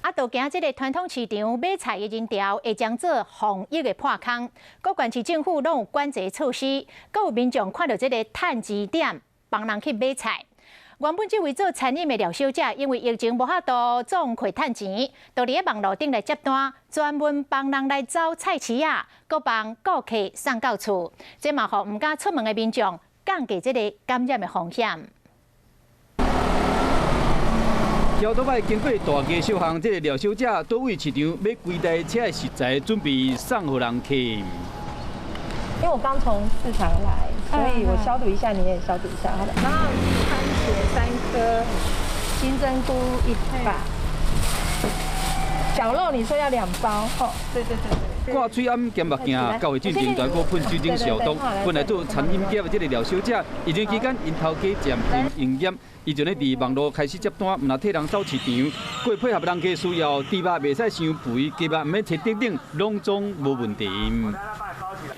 啊，都驚這个傳統市場買菜的人潮會將做防疫的破空，各縣市政府攏有管制措施，閣有民眾看著這个趁錢點，幫人去買菜。原本這位做餐飲的廖小姐，因為疫情無法度創貨趁錢，就佇咧網路頂來接單，專門幫人來走菜市仔，閣幫顧客送到厝，這嘛予毋敢出門的民眾降低這个感染的風險。橋頭擺經過大街小巷，這个廖小姐佗位市場買幾台車的食材，準備送予人客。因為我剛從市場來，所以我消毒一下，你也消毒一下，好了。然後番茄三顆，金針菇一把，絞肉你說要兩包，哦，對對對。掛喙罨兼目鏡，到會進前台閣噴酒精消毒。本來做餐飲業的這个廖小姐，疫情期間𪜶頭家暫停營業，伊就咧佇網路開始接單，毋但替人走市場，閣配合人客需要，豬肉袂使傷肥，雞肉毋免切等等，攏總無問題。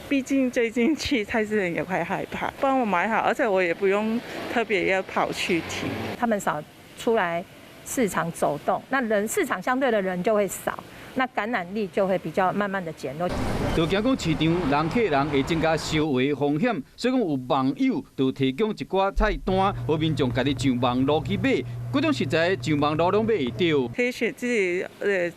畢竟最近去菜市場也會害怕，幫我買好，而且我也不用特別要跑去提。他們少出來市場走動，那人市場相對的人就會少。那感染力就會比較慢慢的減弱。就驚講市場人客人會增加相話風險，所以講有網友就提供一寡菜單，予民眾家己上網路去買，各種食材上網路攏買會著。可以選自己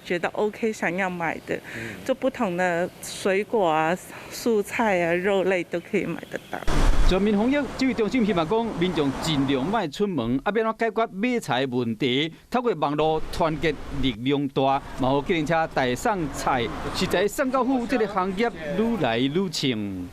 覺得 OK 想要買的，就不同的水果啊、蔬菜啊、肉類都可以買得到。全面防疫指揮中心希望講，民眾盡量莫出門，啊，欲按怎解決買菜問題？透過網路團結力量大，嘛予計程車代送菜，食材送到府，這个行業愈來愈興。